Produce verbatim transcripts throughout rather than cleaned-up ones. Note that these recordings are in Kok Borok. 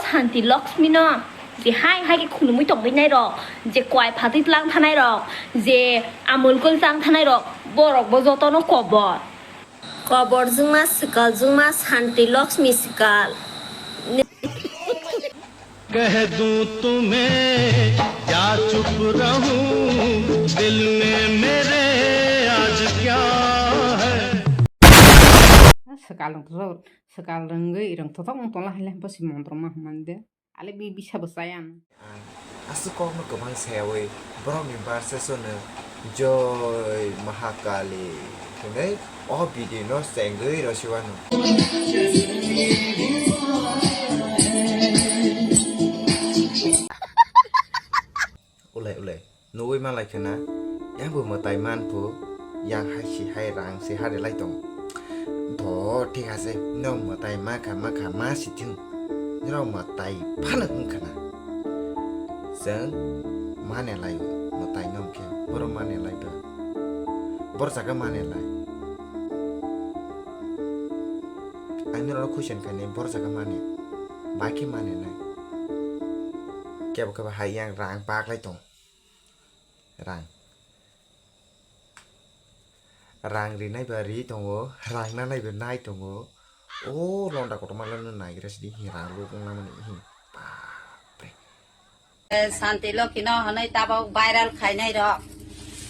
Santi Lakshmi no je hai hai khe khulumui tongwi nai rok, je kwai phatwi tlang thanai rok, je amul kul chang thanai rok, borok bo joto no kobor. Kobor jwngma swkal jwngma Santi Lakshmi swkal. कह दूं तुम्हें क्या चुप रहूं, दिल में मेरे आज क्या है। Swkal rwng, swkal rwngwi rwng thothok wng tongla hai le, bo se montro ma hwnmani de. Ale bi bisa bo chaya ang. Ang aswk kokno kwbang sayawi borokni bar sesono Joi Mahakali hwnwi o video no chengwi rwsiwano. Ulai ulai nugwi manlai khwna, yang bo mwtai manphu, yang hai si hai rang se hari lai tong. Tho thik ase, no mwtai makha makha ma si thung, norok mwtai phano wng khwna. Chwng mane lai mwtai no khe, boro mane lai ba, bor jaga mane lai. Ang norok question khainai, bor jaga mane, bai khe mane nai. Kebo kebo hai yang rang pak lai tong. Rang. Rang rinai ba ri tongo, rang nanai ba nai tongo. O londa kotorma lano naigra sidi hi rang luk wngna mani hi. Bapre. Santi Lokhi no hwnwi tabok viral khainai rok.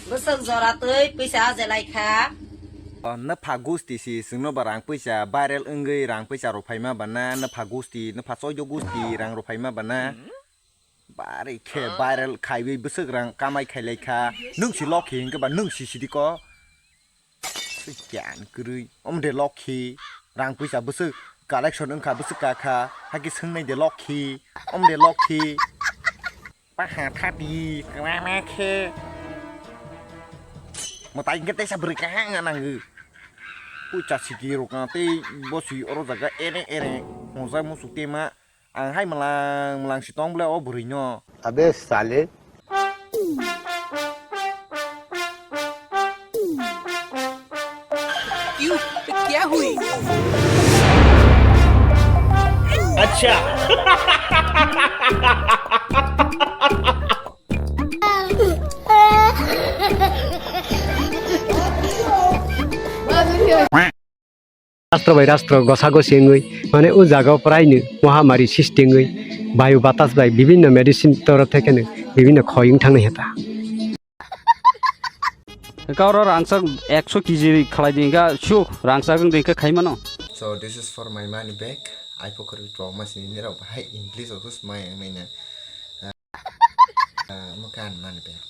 Bwswk jora twi pisa ajelai kha. O, nwpha gusti si chwngno ba rang pisa viral wngwi rang pisa rok phaima bana, nwpha gusti, nwpha choido gusti rang rok phaima bana. Bari khe viral khaiwi bwswk rang kamai khailai kha. Nwng si Lokhi hinkhe ba nwng si sidi ko. Sui kyan kwrwi. Om de Lokhi. Rang puisa bwswk collection wngkha bwswk kakha. Hakhe swngnai de Lokhi. Om de Lokhi. Paha thati kwrana khe. Mwtai hinkhe teisa bwrwi kaha wngna nango. Puisa siki rokna tei bosi oro jaga ere ere. Hojak muchuk tema. Ang hai mwlang mwlang si tong bwle o bwrwi no. Abe sale. Acha. Rastro bai rastro gosa gosi wngwi, mane o jaga o praino mohamari sisti wngwi, bayu batas bai bibinno medicine toro thekeno bibinno khoi wng thangnai heta. Kauro rangchak ekso kg khalai di, hingkha suk rangchak wng di, hingkha khai mano. So this is for my money back. Ai pokori to masini nirok bahai English o hus mai ang naina. Ah, mo kan money back.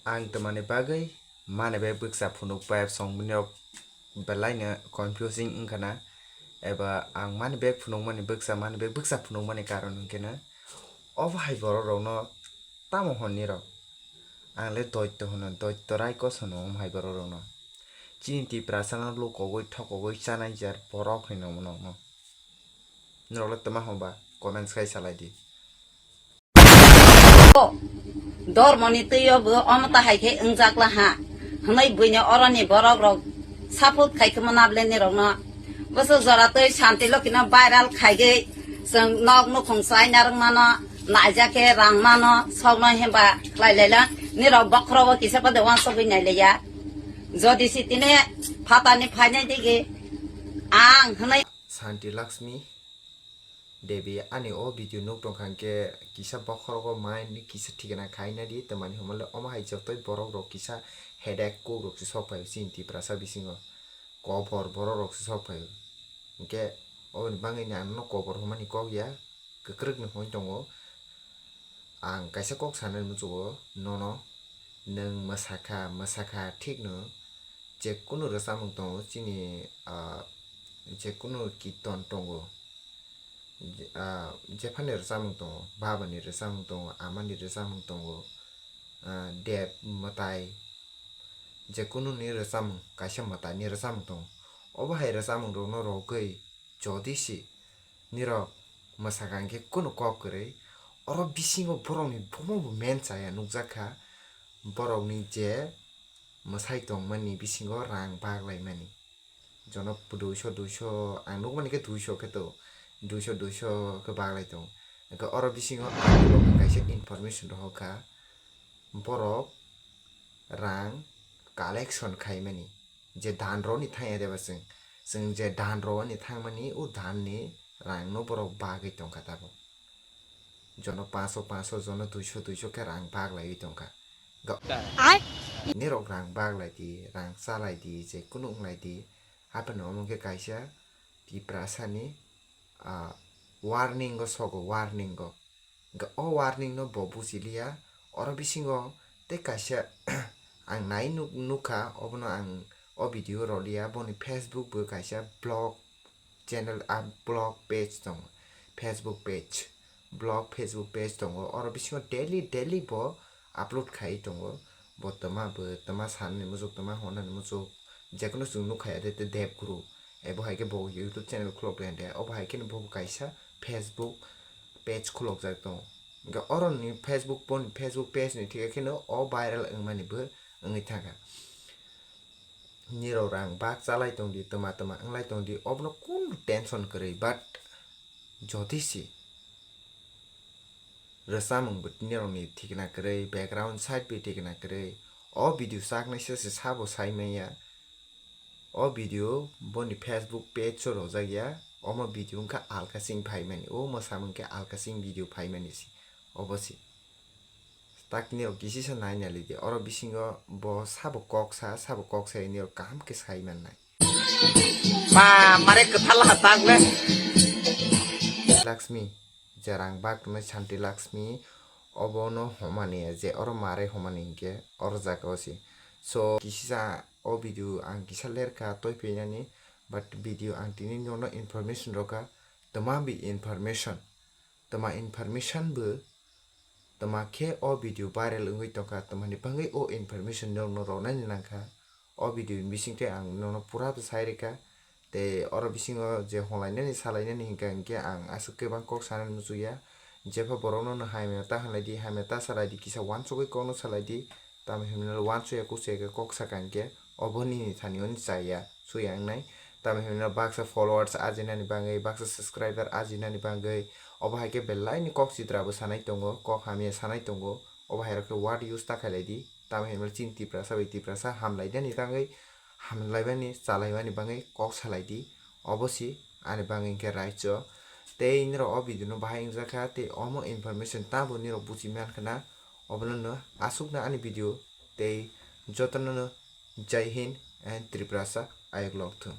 Ang twmani bagwi money back bwksa phunuk pipe song bini rok belai no confusing wngkha na, eba ang money back phunukmani bwksa money back bwksa phunukmani karon hwnkhe na obo hai borok rokno tamo hwn nirok? Ang le doitto hwno, doitto raikos hwno omo hai borok rokno. Chini Tiprasa no lukogwi thokogwi chanai jar borok hinwi nokno. Norok le twma hwnba comments khai salai di. Dormoni twiyo bo omo ta hai khe wngjak la ha hwnwi buino oroni borok rok support khai khe mwnablenirokno bwswk jora twi Santi Lokhi no viral khaigwi chwng nok nukhung chai narwk mano, naijak khe rang mano, sokno himba khlai laila nirok bokhorogo kisa pade uansugwi nailaiya. Jodi si tini phatani phainai digi ang hwnwi. Santi Lakshmi Devi, ani o video nuk tongkha hwnkhe kisa bokhorogo mind ni kisa thikna khaina di, tamani hwnmale omo hai jotoi borok rok kisa headache kok rok se sok phaio chini Tiprasa bisingo, kobor borok rok se sok phaio. Hwnkhe oboni bagwi ni ang no kobor hwnmani kok ya, kwkrwk ni hwn tongo. Ang kaisa kok sanani muchungo nono, nwng mwsakha, mwsakha thikno, jekunu rwchapmung tongo chini, ah, jekunu kirtan tongo, ah, jephani rwchapmung tongo, babani rwchapmung tongo, amani rwchapmung tongo, ah, deb mwtai, jekununi rwchapmung, kaisa mwtaini rwchapmung tongo. Obo hai rwchapmungrokno rwgwi jodi se nirok mwsakha hwnkhe kunu kok kwrwi. Oro bisingo borokni bomo bo men chaya nukjakha, borokni je mwsai tongmani bisingo rang bak laimani. Jono duiso, duiso, ang nukmani khe duiso khe to, duiso, duiso khe bak lai tongo. Hwnkhe oro bisingo ang kaisa information rohor kha, borok rang collection khaimani, je dan roni thangya deba chwng, chwng je dan roni thangmani, o dan ni rang no borok bagwi tongkha tabuk. Jono pancho, pancho, jono duiso, duiso khe rang bak laiwi tongkha. Ga-, Ai. Nirok rang bak lai di, rang cha lai di, je kunu wng lai di, haphano omo khe kaisa Tiprasa ni, ah, warning o sogo, warning o. Ga-, o warning no bo buji liya, oro bisingo tei kaisa ang nai nuk-, nukha, obono ang o video rw liya, boni Facebook bo kaisa blog channel, a blog page tongo, Facebook page, blog Facebook page tongo, oro bisingo daily, daily bo upload khai tongo, bo twma bo, twma sanani muchuk, twma honnani muchuk, jekono chwng nukha ya de, de Dev Guru, ebo hai khe bo YouTube channel khulok de, obo hai kheno bo kaisa Facebook page khulokjak tongo. Hwnkhe oro ni Facebook, boni Facebook page ni thik kheno o viral wngmani bo wngwi thangkha. Nirok rang bak chalai tongdi, twma twma wnglai tongdi, obono kunu tension kwrwi, but jodi se rwchapmung bo nirokni thikna kwrwi, background side bai thikna kwrwi, o video chaknai se se sabo sai manya, o video boni Facebook page o rojak ya, omo video wngkha alkasing phaimani, o mwsamung khe alkasing video phaimani se, obo se. Tak nirok kisisa nai nai lidi. Oro bisingo bo sabo kok sa, sabo kok sa nirok kaham khe sai mannai. Ma, mare kwthal ha tak le. Lakshmi, je rang bak tongnai Shanti Lakshmi, obono homani je oro mare homani hinkhe oro jaga o se. So, kisisa o video ang kisa lerkha toi phainani, but video ang tini nono information rokha, twma bi information. Twma information bo, twma khe o video viral wngwi tongkha, twmani bagwi o information nokno rwnani nangkha. O video ni bisingtwi ang nono pura to sai rwkha. Tei oro bisingo je holainani, salainani hinkha hinkhe ang aswk khe bang kok sanani muchukya. Jepha borokno no hamya ta hanlaidi, hamya ta salaidi, kisa wansugwi kokno salaidi. Tamo hinmano wansukya kuchukya khe kok sakha hinkhe obo nini thani oni chaya, suya wngnai. Tamo hinmano baksa followers ajinani bagwi, baksa subscriber ajinani bagwi, obo hai khe belai ni kok chidra bo sanai tongo, kok hamya sanai tongo, obo hai rok khe word use ta khailai di. Tamo hinmano chini Tiprasa bai Tiprasa hamlainani bagwi, hamlaimani, chalaimani bagwi kok salai di. Obo se ani bagwi hinkhe raicho. Tei nirok o video no bahai wngjakha, tei omo information tamo nirok buji mankha na, obono no aswkno ani video tei jotono no Jai Hind and Tiprasa ayuk lok thung.